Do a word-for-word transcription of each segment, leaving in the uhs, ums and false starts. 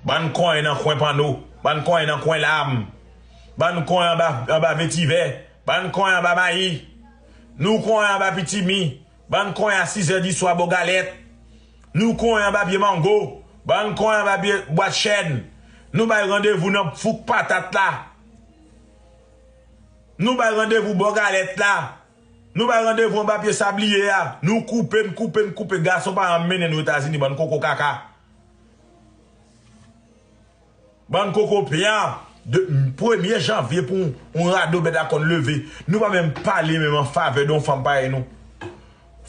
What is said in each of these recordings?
Bann konyen nan kwen panno, bann konyen nan kwen lam, bann konyen anba, anba vetivè, bann konyen anba mayi, nou konyen anba pitimi, bann konyen a sizè di swa bò galèt, nou konyen anba pye mango, bann konyen anba pye bwat chèn, nou bay randevou nan fouk patat la, nou bay randevou bò galèt la, nou bay randevou anba pye sabliye a, nou koupe, n koupe, n koupe, gason pa janm mennen nou Etazini, bann koko kaka. Bann koko pya, de, premye janvye pou yon, yon rado bèt a kòn leve. Nou pa menm pale menm an favè de yon fanm parèy nou.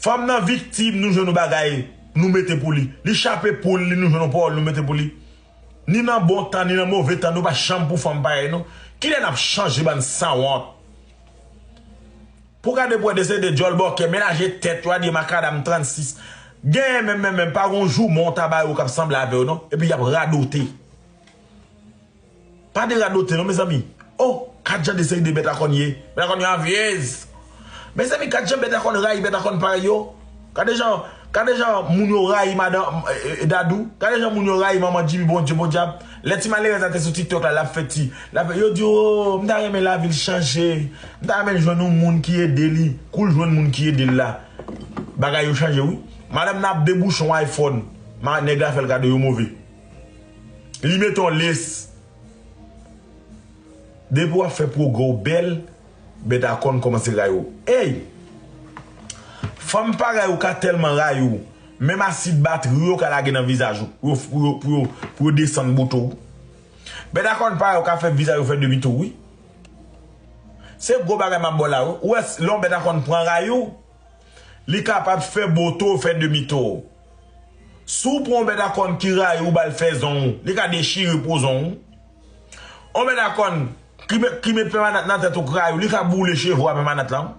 Fanm nan viktim, nou jwenn yon bagay, nou mete pou li. Li chape poul li, nou jwenn yon pawòl, nou mete pou li. Ni nan bon tan, ni nan move tan, nou pa janm pou fanm parèy nou. Kilè n ap chanje, bann sanwont? Pou gade pou wè de se de djòl bòkè, menaje tèt yo, a di makadam trannsis. Genyen menm, menm, menm, pa gon jouman w ta ba yo k ap sanble avè yo, non. Epi y ap radote. Pa de radote, non, mezanmi. Oh, gad jan de seri de bèt a kòn ye. Bèt a kòn yo avyez. Mezanmi, gad jan bèt a kòn rayi, bèt a kòn parèy yo. Gade jan, gade jan moun yo rayi madan, eh, eh, Dadou. Gade jan moun yo rayi manman Jimmy, Bondye, podyab. Lè ti malerèz la te sou TikTok la, l ap fè ti, l ap fè, yo di, oh, m ta renmen lavi l chanje. M ta renmen l jwenn yon moun ki ede li. Kou l jwenn moun ki ede l la, bagay yo chanje, wi. Madanm nan ap debouche yon iPhone. Ma, nèg la fè l kado, yo move. Li mete yon lace. Depi w ap fè pwogrè w bèl, bèt a kòn kòmanse rayi w. Ey! Fanm parèy ou ka tèlman rayi w, menm asid batri yo ka lage nan vizaj ou, pou yo, pou yo, pou yo, pou yo desann bouton w. Bèt a kòn parèy ou ka fè vizaj ou fè demi tou, wi. Se gwo bagay m ap ba w la, wi. Ou wè, lè yon bèt a kòn pran rayi w, li kapab fè boto w fè demi tou. Si w pran yon bèt a kòn ki rayi w, ba l fè zong ou, li ka dechire po zong ou. Yon bèt a kòn ki met, ki met pèmanant nan tèt ou k rayi w, li ka boule cheve w a pèmanant lan.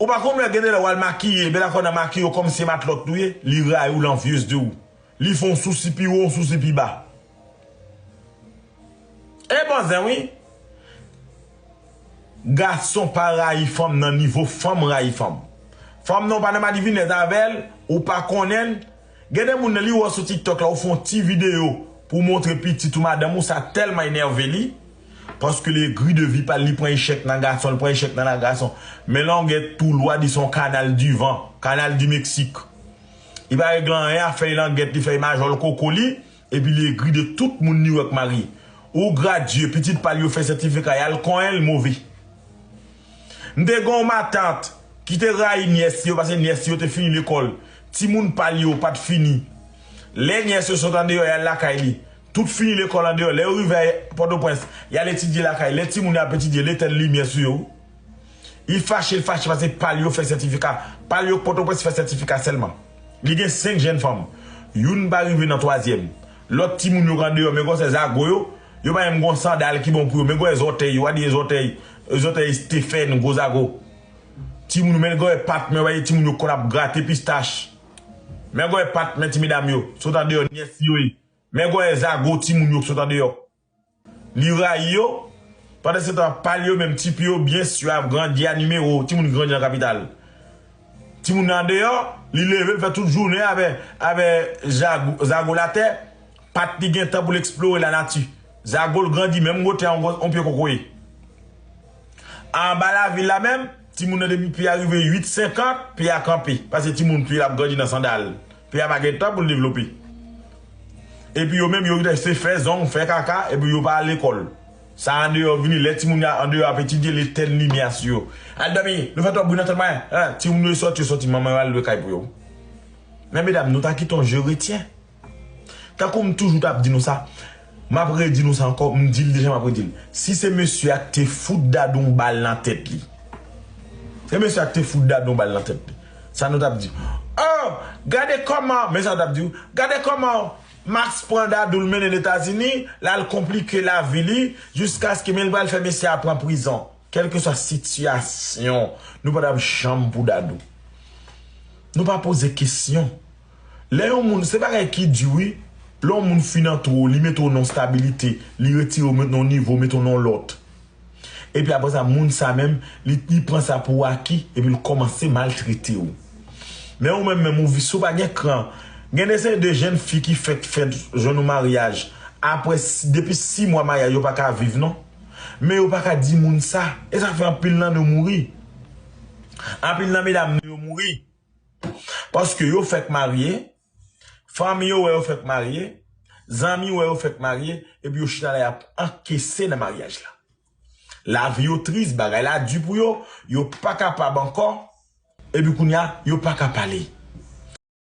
Ou pa konn wè gen de lè w al makiye, bèt a kòn nan makiye w kòmsi se matlòt ou ye, li rayi w, l anvyez de ou. Li fè yon sousi pi wo, yon sousi pi ba. E bon zen, wi. Gason pa rayi fanm nan nivo fanm rayi fanm. Fanm nan ou pa nan madivinèz avè l, ou pa konnen l. Gen de moun nan li wè w sou TikTok la, ou fè yon ti videyo pou w montre pitit ou madanm ou, sa tèlman enève li. Paske li egri de vi pa l, li pran echèk nan gason, li pran echèk nan la gason. Men longè tou lwa di se yon kanal di van, kanal di Meksik. Li pa regle anyen, afè li langèt, li fè majòl koko li. Epi li egri de tout moun li wè k marye. Ou gradye, pitit pa l yo fè sètifika, y al konyen l move. M te gen yon matant ki te rayi nyès yo, paske nyès yo te fini lekòl. Timoun pa l yo pa t fini. Lè nyès yo sot andeyò, y al lakay li. Tout fini lekòl andeyò. Lè yo rive Pòtoprens, y al etidye lakay. Lè timoun yo ap etidye, l etèn limyè sou yo. Li fache, l fache paske pa l yo fè sètifika. Pa l yo k Pòtoprens fè sètifika sèlman. Li gen senk jèn fanm. Youn pa rive nan twazyèm. Lòt timoun yo k andeyò, men gwosè zago yo, yo pa menm gon sandal ki bon pou yo. Men gwosè zòtèy yo, w a di e zòtèy, e zòtèy Stephen, gwo zago. Timoun yo, men gwosè pat, men w a di timoun yo konn ap grate pistach. Men gwosè pat, men ti medam yo, sot andeyò, nyès yo ye. Men gwosè zago timoun yo k sot andeyò. Li rayi yo. Pandansetan, pa l yo menm, ti pye yo byen swi ap grandi a nimewo, timoun ki grandi nan kapital. Timoun nan andeyò, li leve, l fè tout jounen avè, avè zago, zago l atè, pat li gen tan pou l eksplore lanati. Zago l grandi menm kote a yon gwo, yon pye kokoye. Anba lavil la menm, timoun nan depi pye a rive uit senkant, pye a kanpe. Paske timoun pye l ap grandi nan sandal. Pye a pa gen tan pou l devlope. Epi yo menm, yo rete se fè zong, fè kaka, epi yo pa al lekòl. Sa andeyò vini, lè timoun yo andeyò ap etidye, l etèn limyè sou yo. Al dòmi, nou fè twòp bri nan tèt mwen. Timoun yo sòti, yo sòti, manman yo al lwe kay pou yo. Men medam, nou ta kite yon je retyen. Tankou m toujou t ap di nou sa, m ap redi nou sa ankò, m di l deja, m ap redi l. Si se mesye a k te fout Dadou yon bal nan tèt li. Se mesye a k te fout Dadou yon bal nan tèt li. Sa nou t ap di? Oh, gade kòman, men sa nou t ap di, gade kòman Max pran Dadou, l mennen l Etazini, l al konplike lavi li, jiskaske men l pral fè mesye a pran prizon. Kèlkeswa sitiyasyon, nou pa t ap janm pou Dadou. Nou pa poze kesyon. Lè yon moun, se bagay ki di wi, lè yon moun fin antre w, li mete w nan yon stabilite, li retire w, mete w nan yon nivo, mete w nan yon lòt. Epi apre sa, moun sa menm, li, li pran sa pou aki, epi l kòmanse maltrete w. Men ou menm, menm, ou vi, si w pa gen kran, Gen de seri de jèn fi ki fèk fèk jwenn yon maryaj. Apre, depi sis mwa maryaj, yo pa ka viv non. Men yo pa ka di moun sa. E sa fè anpil nan yo mouri. Anpil nan medam nou yo mouri. Paske yo fèk marye, fanmi yo wè yo fèk marye, zanmi wè yo fèk marye, epi yo chita la y ap ankese nan maryaj la. Lavi yo tris, bagay la di pou yo, yo pa kapab ankò, epi kounye a, yo pa ka pale.